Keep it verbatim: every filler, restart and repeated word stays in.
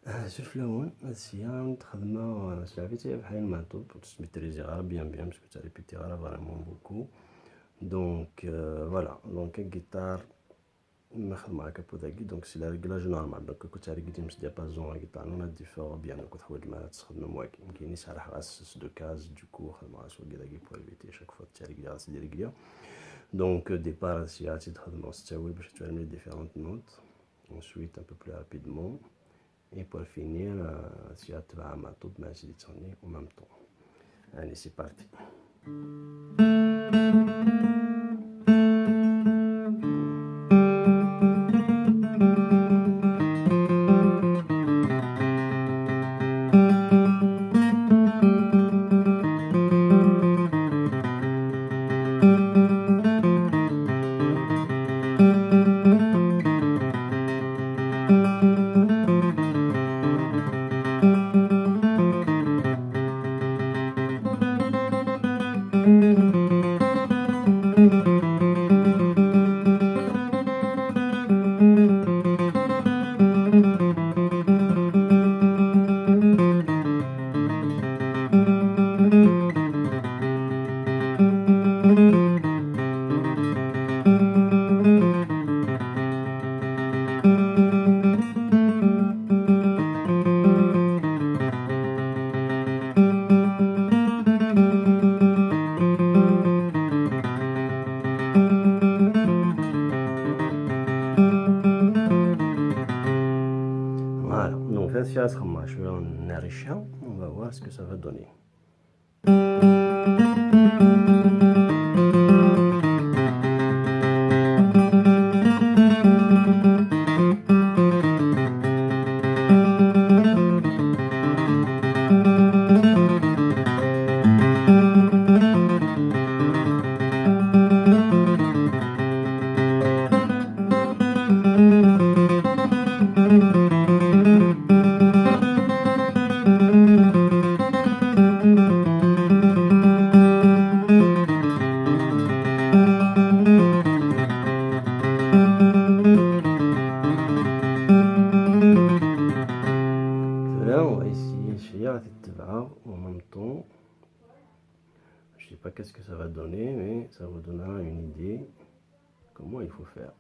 Suref lawen, ad sya ad xedmeɣ, eh, s lɛafya-tt bḥal ma ur tt-maîtriseɣ ara bien bien, parce que ur tt-répétiɣ ara vraiment beaucoup. Donc, euh, voilà. Donc, la guitare, ma xedmeɣ akka apud-agi, donc c'est la réglage normal. Donc, kut régler s diapason la guitare, non, ad d-iffeɣ bien, donc ur teḥwaǧem ara ad tesxedmem wagi. Nekk-ini serrḥeɣ-as s deux cases, du coup, xedmeɣ-as wagi dagi pour éviter chaque fois ad tt-régler, ad tt-dérégler. Donc, euh, départ, sya ad tt-xedmeɣ s ttawil bac ad twalim les différentes notes. Ensuite, un peu plus rapidement. Et pour finir, euh, sya ad tebɛem aṭṭu ma ad tt-id-teɣni en même temps. Allez, c'est parti. Voilà, donc, ad sya ad xedmeɣ cwiya n rrica, on va voir ce que ça va donner. Tura, on va essayer cwiya ad t-tebɛeɣ en même temps. Je sais pas qu'est-ce que ça va donner, mais ça vous donnera une idée comment il faut faire.